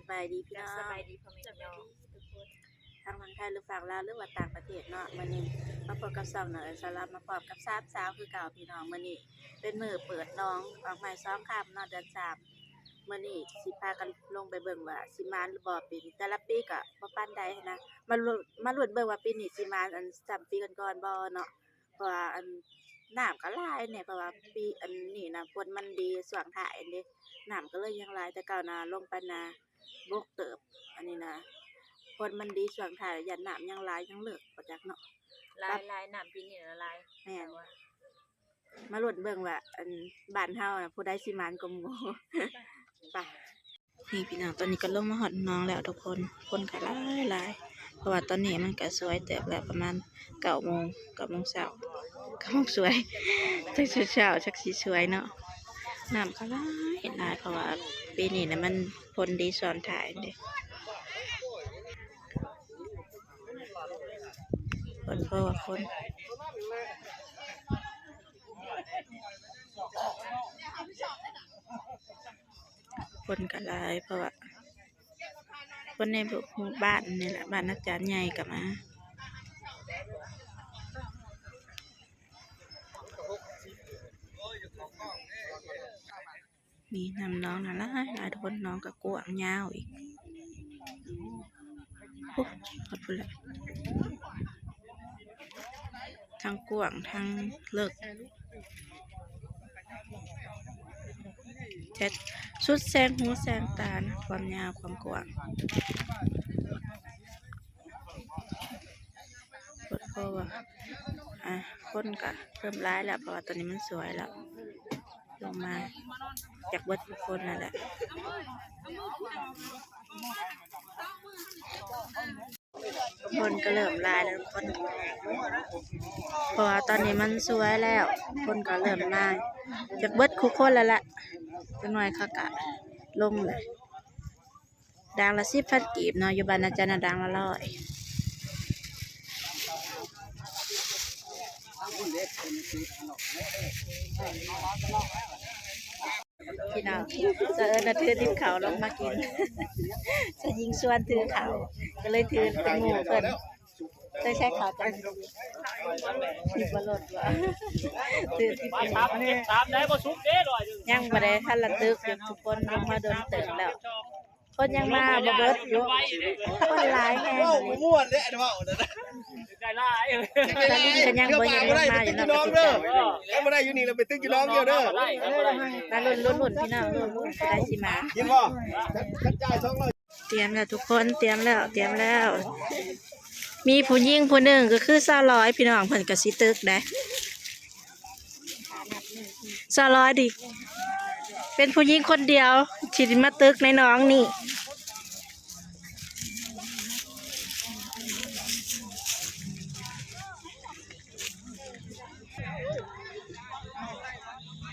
ສະບາຍດີພີ່ນ້ອງ ສະບາຍດີພໍ່ແມ່ພີ່ນ້ອງ ທັງຝັ່ງໄທ ຫຼື ຝັ່ງລາວ ຫຼືວ່າຕ່າງປະເທດເນາະ. ມື້ນີ້ມາພົບກັບຊ່ອງນ້ອງເອີນສາລາ ມາພ້ອມກັບສາມສາວຄືເກົ່າພີ່ນ້ອງ. ມື້ນີ້ເປັນມື້ເປີດໜອງອອກໃໝ່ສອງຄຳເນາະ ເດືອນສາມ. ມື້ນີ້ຊິພາກັນລົງໄປເບິ່ງວ່າຊິໝານຫຼືບໍ່ປີນີ້. ແຕ່ລະປີກໍບໍ່ປານໃດຫັ້ນນະ. ມາລຸ້ນ ມາລຸ້ນເບິ່ງວ່າປີນີ້ຊິໝານ ອັນ ສ່ຳປີກ່ອນໆບໍ່ເນາະ. ເພາະວ່າ ອັນ ນ້ຳກໍຫຼາຍແດ່ ເພາະວ່າປີອັນນີ້ນະ ຝົນມັນດີຊ່ວງທ້າຍເດ້ ນ້ຳກໍເລີຍຍັງຫຼາຍ. ແຕ່ເກົ່ານະ ລົງໄປນາບົກເຕີບ ອັນນີ້ນະ ຝົນມັນດີຊ່ວງທ້າຍ ຢ້ານນ້ຳຍັງຫຼາຍ ຍັງເລິກ ບໍ່ຈັກເນາະ. ຫຼາຍ ຫຼາຍ ນ້ຳປີນີ້ນະຫຼາຍ. ແມ່ນ ມາລຸ້ນເບິ່ງວ່າ ອັນ ບ້ານເຮົານະ ຜູ້ໃດຊິໝານກວ່າໝູ່. ໄປ ນີ້ພີ່ນ້ອງ ຕອນນີ້ກໍລົງມາຮອດໜອງແລ້ວທຸກຄົນ. ຄົນກໍຫຼາຍໆ ເພາະວ່າຕອນນີ້ມັນກໍສວຍເຕີບແລ້ວ ປະມານເກົ້າໂມງ ເກົ້າໂມງເຊົ້າ ເກົ້າໂມງສວຍ ຈັກຊິເຊົ້າຈັກຊິສວຍເນາະ. ນ້ຳກໍຫຼາຍຫຼາຍ ເພາະວ່າປີນີ້ນະມັນຝົນດີຊ່ວງທ້າຍເດ້. ຄົນ ເພາະວ່າຄົນ ຄົນກໍຫຼາຍ ເພາະວ່າຄົນໃນໝູ່ບ້ານນີ້ແຫຼະ ບ້ານອາຈານໃຫຍ່ກໍມາ. ນີ້ນ້ຳໜອງນະຫຼາຍຫຼາຍ ທຸກຄົນ. ໜອງກໍກວ້າງຍາວອີກ ໂອ້ ຮອດພຸ້ນແຫຼະ ທັງກວ້າງທັງເລິກ ແທ້ສຸດແສງຫູແສງຕານະ ຄວາມຍາວຄວາມກວ້າງ. ເພາະວ່າ ອ່າ ຄົນກະເລີ່ມຫຼາຍແລ້ວ ເພາະວ່າຕອນນີ້ມັນສວຍແລ້ວ ລົງມາຈັກເບິດທຸກຄົນນັ້ນແຫຼະ. ຄົນກໍເລີ່ມຫຼາຍແລ້ວທຸກຄົນ ເພາະວ່າຕອນນີ້ມັນສວຍແລ້ວ ຄົນກໍເລີ່ມມາຈັກເບິດທຸກຄົນແລ້ວແຫຼະ. ຈັກໜ້ອຍເຂົາກະລົງແຫຼະ. ດ່າງລະສິບພັນກີບເນາະ ຢູ່ບ້ານນາຈານນະດ່າງລະຮ້ອຍ. ພີ່ນ້ອງ ສະເອີນນະຖືຕິບເຂົ້າລົງມາກິນ ສະຍິງຊວນຖືເຂົ້າ ກໍເລີຍຖືເປັນໝູ່ເພິ່ນ. ໃສ່ ໃສ່ເຂົ້າຈັກ ສິບບໍ່ລົດບໍ່ ຖືຕິບເຂົ້າ ຍັງບໍ່ໄດ້ທັນລະຕຶກຢູ່ ທຸກຄົນລົງມາດົນເຕີບແລ້ວ. ຄົນຍັງມາບໍ່ເບິດຢູ່ ຄົນຫຼາຍແຮງ ເວົ້າບໍ່ມ່ວນເດ້ ອັນເວົ້ານັ້ນນະ ສາວລິນກໍຍັງບໍ່ເຫັນລົງມາຢູ່ເນາະ ຄັນບໍ່ໄດ້ຢູ່ນີ້ລະໄປຕຶກຢູ່ໜອງດຽວເດີ. ມາລຸ້ນ ລຸ້ນ ລຸ້ນ ພີ່ນ້ອງ ລຸ້ນ ລຸ້ນ ໃຜຊິມາ ເຫັນບໍ່ ຄັນຈ່າຍສອງຮ້ອຍ. ຕຽມແລ້ວທຸກຄົນ ຕຽມແລ້ວ ຕຽມແລ້ວ. ມີຜູ້ຍິງຜູ້ໜຶ່ງກໍຄືສາວລອຍ ພີ່ນ້ອງ ເພິ່ນກໍຊິຕຶກໄດ໋. ສາວລອຍນີ້ເປັນຜູ້ຍິງຄົນດຽວທີ່ມາຕຶກໃນໜອງນີ້.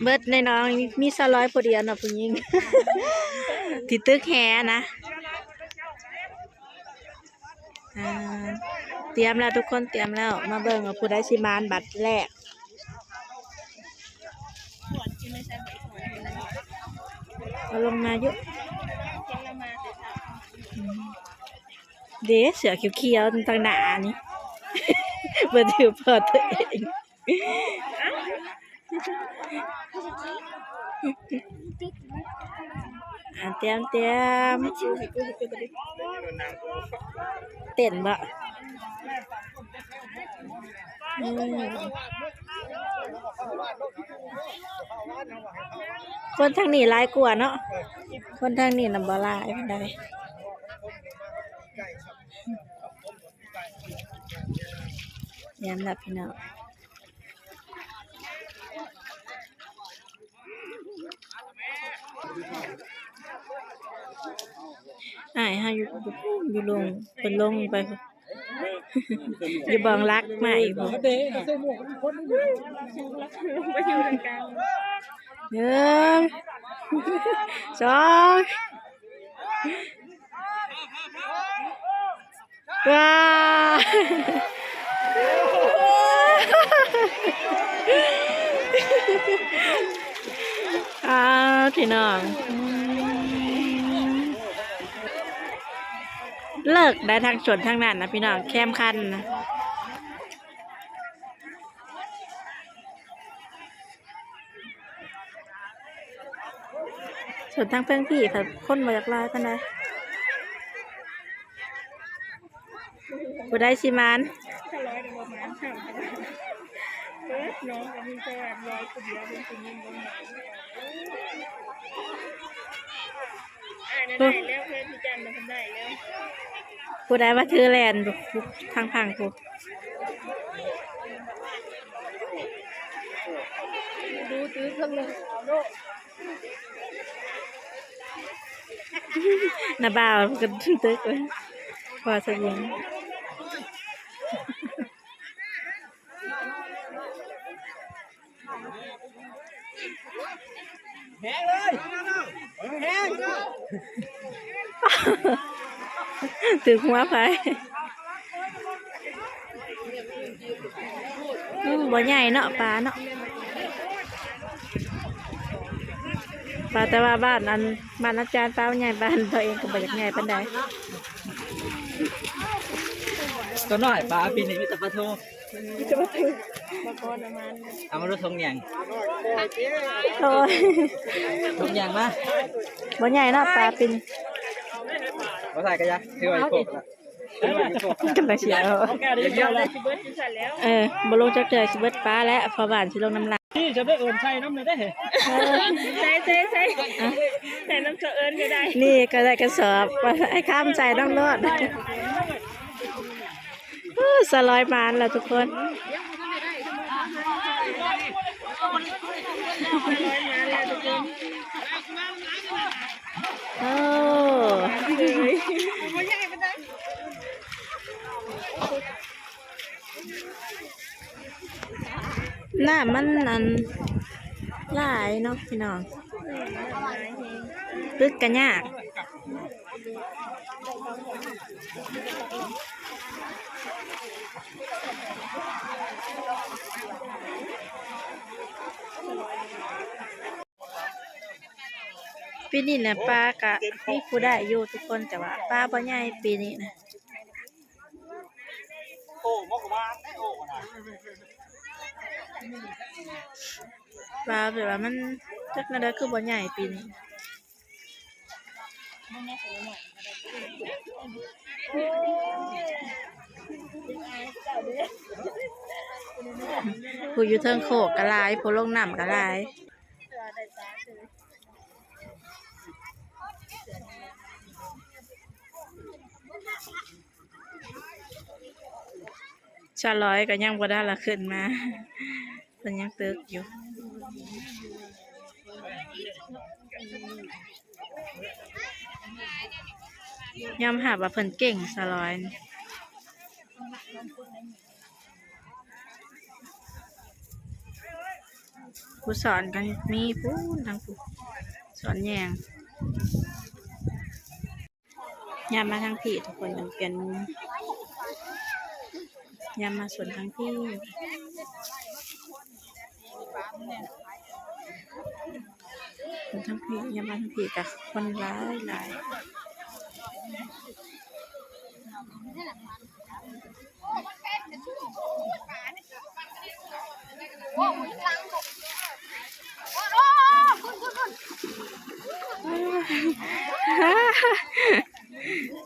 ເບິດໃນໜອງມີສາວລອຍຜູ້ດຽວເນາະ ຜູ້ຍິງ ທີ່ຕຶກແຫນະ. ອ່າ ຕຽມແລ້ວທຸກຄົນ ຕຽມແລ້ວ ມາເບິ່ງວ່າຜູ້ໃດຊິມານບັດແລກ. ເອົາລົງມາຢູ່ ເດ້ ເສື້ອຂຽວໆ ທາງໜ້ານີ້ ບໍ່ຖືກພໍຕົວເອງ. ອ່າ ຕຽມ ຕຽມ ເຕັ້ນບໍ່? ອືມ ຄົນທາງນີ້ຫຼາຍກວ່າເນາະ ຄົນທາງນີ້ນະບໍ່ຫຼາຍປານໃດ. ຍາມລະພີ່ນ້ອງ ອ້າຍເຮົາຢູ່ ຢູ່ລົງ ເພິ່ນລົງໄປ ຢູ່ບ່ອງຫຼັກໄມ້ພຸ້ນ. ໜຶ່ງ ສອງ ວ້າ ອ້າ ພີ່ນ້ອງ ອືມ. ເລີກໄດ້ທັງສວນທັງນັ້ນນະພີ່ນ້ອງ ແຄມຄັນນະ. ສ່ວນທາງເທິງພີ້ ຄົນບໍ່ຢາກຫຼາຍປານໃດ. ຜູ້ໃດຊິໝານ? ຜູ້ໃດວ່າຖືແລ່ນ ທາງພັງພຸ້ນ. ນ້າບ່າວກໍຕຶກເລີຍ ພໍສະເຫວີຍງ. ແຮງເລີຍ ແຮງ ຖືກຫົວໃຜ. ອືມ ບໍ່ໃຫຍ່ເນາະ ປາເນາະ ປາ ແຕ່ວ່າບ້ານອັນ ບ້ານອາຈານປາມັນໃຫຍ່ ບ້ານຕົວເອງກໍບໍ່ຢາກໃຫຍ່ປານໃດ. ຕົວນ້ອຍ ປາປີນີ້ມີແຕ່ປາທູ. ເອົາມາດູຖົງຫຍັງ ໂອ້ຍ ຖົງຫຍັງມາ ບໍ່ໃຫຍ່ເນາະ ປາປີນີ້ ບໍ່ໃສ່ກະຢາ ຖືໄວ້ຄົກລະ ກະເສຍ ເອີ ບໍ່ລົງຈັກເທື່ອ ຊິເບິດປາແລ້ວ ພໍ່ບ້ານຊິລົງນຳລາວ ນີ້ຈະໄດ້ເອີ້ນໃສ່ນຳແດ່ເດ້ ເອີ ໃສ່ ໃສ່ ໃສ່ ໃສ່ນຳສະເອີ້ນກໍໄດ້ ນີ້ກໍໄດ້ກະສອບ ໃຫ້ຄຳໃສ່ນຳໂລດ. ໂອ້ ສາວລອຍມາແລ້ວທຸກຄົນ ໂອ້ ນ້ຳມັນອັນຫຼາຍເນາະພີ່ນ້ອງ ຕຶກກະຍາກ. ປີນີ້ນະປາກະມີຜູ້ໄດ້ຢູ່ທຸກຄົນ ແຕ່ວ່າປາບໍ່ໃຫຍ່ປີນີ້ນະ. ປາແບບວ່າມັນຈັກແນວໃດຄືບໍ່ໃຫຍ່ປີນີ້. ຜູ້ຢູ່ເທິງໂຄກກໍຫຼາຍ ຜູ້ລົງນ້ຳກໍຫຼາຍ. ສາວລອຍກໍຍັງບໍ່ໄດ້ລະຂຶ້ນມາ ເພິ່ນຍັງຕຶກຢູ່. ຍອມຮັບວ່າເພິ່ນເກັ່ງ ສາວລອຍນີ້ ຜູ້ສອນກໍມີພຸ້ນ ທາງພຸ້ນ ສອນແຍງ. ຍາມມາທາງພີ້ທຸກຄົນ ມັນປ່ຽນມຸມ ຍາມມາສວນທາງພີ້ ທາງພີ້ ຍາມມາທາງພີ້ກະຄົນຫຼາຍຫຼາຍ.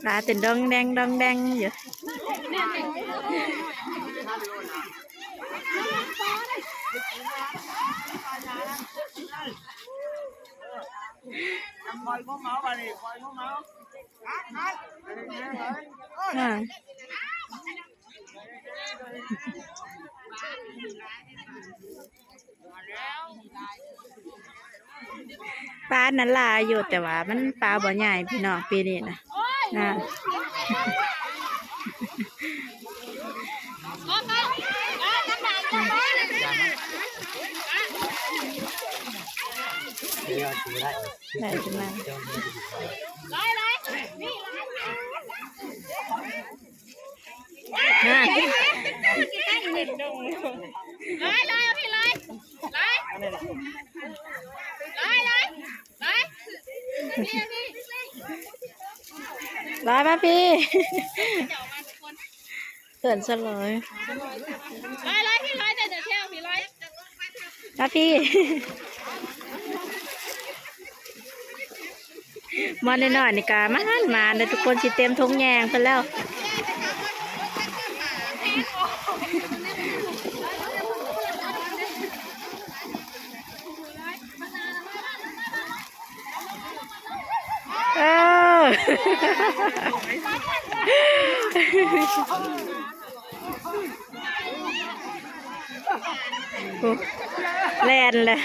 ປາເຕັ້ນດອງແດງດອງແດງຢູ່. ປານັ້ນຫຼາຍຢູ່ ແຕ່ວ່າມັນປາບໍ່ໃຫຍ່ພີ່ນ້ອງ ປີນີ້ນະ ນະ. ໄດ້ຂຶ້ນມາ ນະ ຫຼາຍ ຫຼາຍ ເອົາພີ້ ຫຼາຍ ຫຼາຍ ຫຼາຍ ຫຼາຍ ຫຼາຍ. ຫຼາຍມາພີ່ ເພື່ອນສະຫຼອຍ ຫຼາຍໆ ພີ່ຫຼາຍ ເດີແຖວພີ່ຫຼາຍ ມາພີ່ ມານ້ອຍໆ ນີ້ກະມານໆ ເດີທຸກຄົນ ຊິເຕັມຖົງແຍງເພິ່ນແລ້ວ. ເອີ ໂອ້ ແລ່ນແຫຼະ.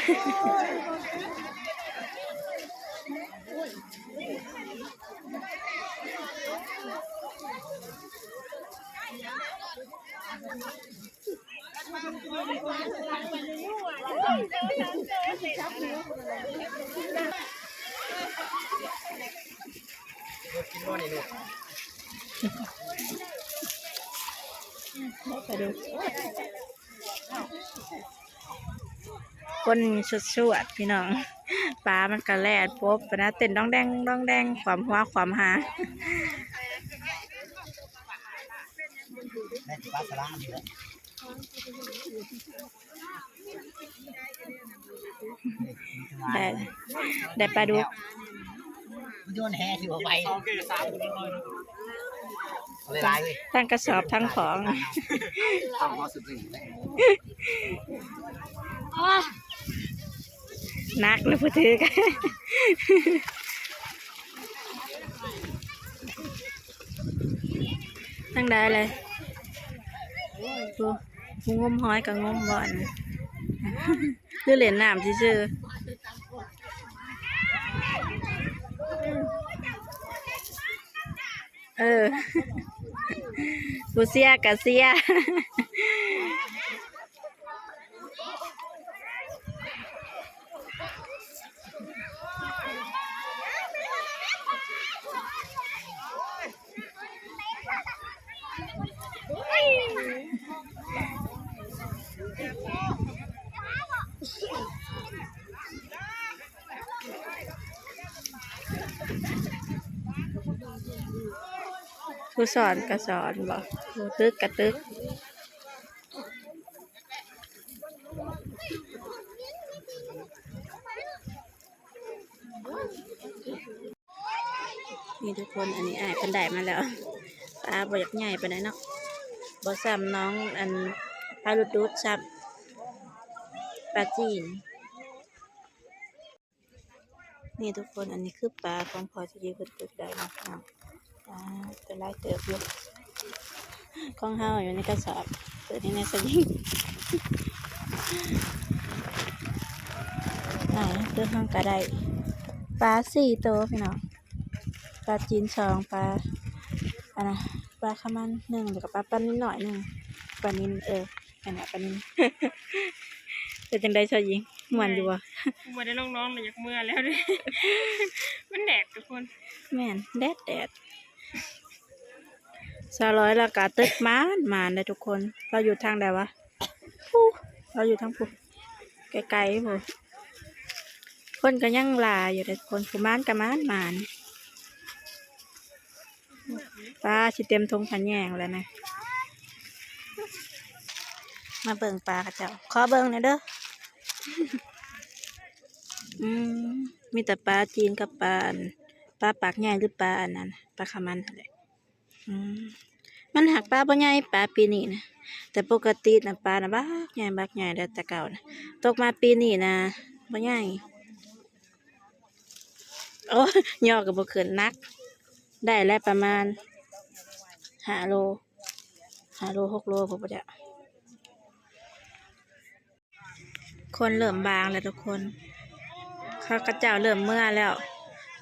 ຄົນສວດໆ ພີ່ນ້ອງ ປາມັນກະແລ່ນປົບປະນະ ເຕັ້ນດອງແດງດອງແດງ ຂວາມຫົວຂວາມຫາງ. ໄດ້ ໄດ້ປາດຸກ ໂຍນແຫຖືວ່າໄວ ເອົາຫຼາຍໆ ເວີຍ ທັງກະສອບທັງຂອງ ໜັກເລີຍຜູ້ຖືກ. ທາງໃດເລີຍ ໂອ້ ຜູ້ງົມຫອຍກະງົມບໍ່ ອັນນີ້ ຫຼືເລ່ນນ້ຳຊື່ໆ ເອີ ຜູ້ເຊຍກະເຊຍ. ຜູ້ສອນກະສອນບໍ ຜູ້ຕຶກກະຕຶກ. ນີ້ທຸກຄົນ ອັນນີ້ອ້າຍເພິ່ນໄດ້ມາແລ້ວ ປາບໍ່ຢາກໃຫຍ່ປານໃດເນາະ ບໍ່ສ່ຳໜອງອັນປາດຸດໆ ສ່ຳປາຈີນ. ນີ້ທຸກຄົນ ອັນນີ້ຄືປາຂອງພໍ່ເຈົ້າຈີ່ເພິ່ນຕຶກໄດ້ເນາະ ພີ່ນ້ອງ ອ່າ ໂຕຫຼາຍເຕີບຢູ່ ຂອງເຮົາຢູ່ໃນກະສອບ ເປີດໃຫ້ແດ່ຊະຍິງ ອ່າ ໂຕເຮົາກະໄດ້ປາສີ່ໂຕ ພີ່ນ້ອງ ປາຈີນສອງ ປາ ອັນນະ ປາຂະມັນໜຶ່ງ ແລ້ວກະປາ ປານິນນ້ອຍໜຶ່ງ ປານິນ ເອີ ອັນນະ ປານິນ ເປັນຈັ່ງໃດຊາວຍິງ ມ່ວນຢູ່ບໍ່? ບໍ່ໄດ້ລົງນ້ອງ ຢາກເມືອແລ້ວເດ້ ມັນແດດທຸກຄົນ ແມ່ນ ແດດໆ. ສາວລອຍລາວກະຕຶກໝານໆ ເດ້ທຸກຄົນ ລາວຢູ່ທາງໃດວະ ພຸ້ນ ລາວຢູ່ທາງພຸ້ນ ໄກໆ ພຸ້ນ ຄົນກະຍັງຫຼາຍຢູ່ເດ້ທຸກຄົນ ຜູ້ໝານກະໝານໆ. ປາຊິເຕັມຖົງຂະແຍງແລ້ວນະ ມາເບິ່ງປາເຂົາເຈົ້າ ຂໍເບິ່ງແດ່ເດີ ອືມ ມີແຕ່ປາຈີນກັບປາອັນ ປາປາກໃຫຍ່ ຫຼືປາອັນນັ້ນ ປາຂະມັນຫັ້ນແຫຼະ ອືມ ມັນຫາກປາບໍ່ໃຫຍ່ ປາປີນີ້ນະ ແຕ່ປົກກະຕິນະ ປານະບັກໃຫຍ່ ບັກໃຫຍ່ ແຕ່ເກົ່ານະ ຕົກມາປີນີ້ນະບໍ່ໃຫຍ່. ໂອ້ຍ ຍໍກະບໍ່ຂຶ້ນ ໜັກ ໄດ້ແລ້ວປະມານຫ້າໂລ ຫ້າໂລ ຫົກໂລ ພຸ້ນບໍ່ຈັກ. ຄົນເລີ່ມບາງແລ້ວທຸກຄົນ ເຂົາ ເຂົາເຈົ້າເລີ່ມເມືອແລ້ວ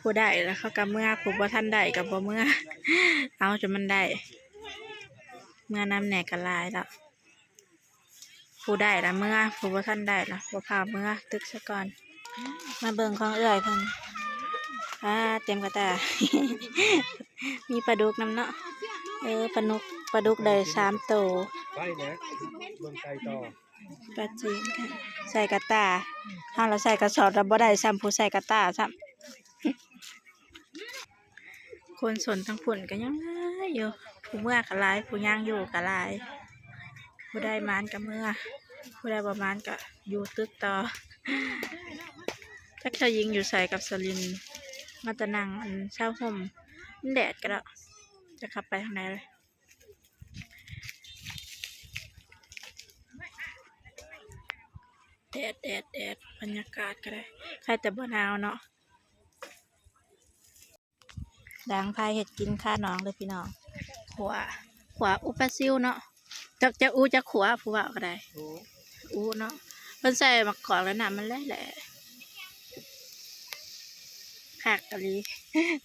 ຜູ້ໄດ້ແລ້ວເຂົາກະເມືອ ຜູ້ບໍ່ທັນໄດ້ກະບໍ່ເມືອ ເອົາຈົນມັນໄດ້ ເມືອນຳແດ່ກະຫຼາຍແລ້ວ. ຜູ້ໄດ້ລະເມືອ ຜູ້ບໍ່ທັນໄດ້ລະບໍ່ພາເມືອ ຕຶກສະກ່ອນ. ມາເບິ່ງຂອງເອື້ອຍເພິ່ນ ອ່າ ເຕັມກະຕ່າ ມີປາດຸກນຳເນາະ ເອີ ປານຸກ ປາດຸກໄດ້ສາມໂຕ ໄປແຫຼະ ເບິ່ງໄກ່ຕໍ່ ປາຈີນ ໃສ່ກະຕ່າ ເຮົາລະໃສ່ກະສອບລະບໍ່ໄດ້ສ່ຳຜູ້ໃສ່ກະຕ່າຊ້ຳ. ຄົນສົນທາງພຸ້ນກໍຍັງຫຼາຍຢູ່ ຜູ້ເມືອກໍຫຼາຍ ຜູ້ຍັງຢູ່ກໍຫຼາຍ ຜູ້ໃດໝານກໍເມືອ ຜູ້ໃດບໍ່ໝານກໍຢູ່ຕຶກຕໍ່. ຈັກຊາວຍິງຢູ່ໃສກັບຊາວລິນ ມາແຕ່ນັ່ງອັນຊາວຮົ່ມ ມັນແດດກໍດອກ ຈະຂັບໄປທາງໃດເລີຍ. ແດດ ແດດ ແດດ ບັນຍາກາດກໍໄດ້ ໃຄແຕ່ບໍ່ໜາວເນາະ. ດັງໄຟເຮັດກິນຄາໜອງເດີພີ່ນ້ອງ ຂົ້ວ ຂົ້ວອຸປາຊິວເນາະ ຈັກ ຈັກອູຈັກຂົ້ວ ຜູ້ເວົ້າກໍໄດ້ ອູເນາະ ເພິ່ນໃສ່ໝາກກອກແລ້ວນ້ຳມັນແຫຼະໆ ຄັກອີ່ຫຼີ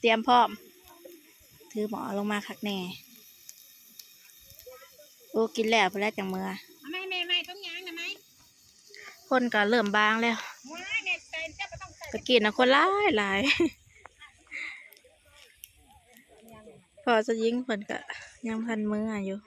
ຕຽມພ້ອມ ຖືໝໍ້ລົງມາຄັກແນ່. ໂອ້ ກິນແລ້ວພຸ້ນແຫຼະຈັ່ງເມືອ ເອົາໃໝ່ແມ່ໃໝ່ ຕົງຫຍັງນະໃໝ່ ຄົນກໍເລີ່ມບາງແລ້ວ ວ້າຍ ແມ່ໃສ່ ເຈົ້າບໍ່ຕ້ອງໃສ່ ຕະກີ້ນະຄົນຫຼາຍຫຼາຍ ພໍ່ຊາວຍິງເພິ່ນກໍຍັງບໍ່ທັນເມືອຢູ່.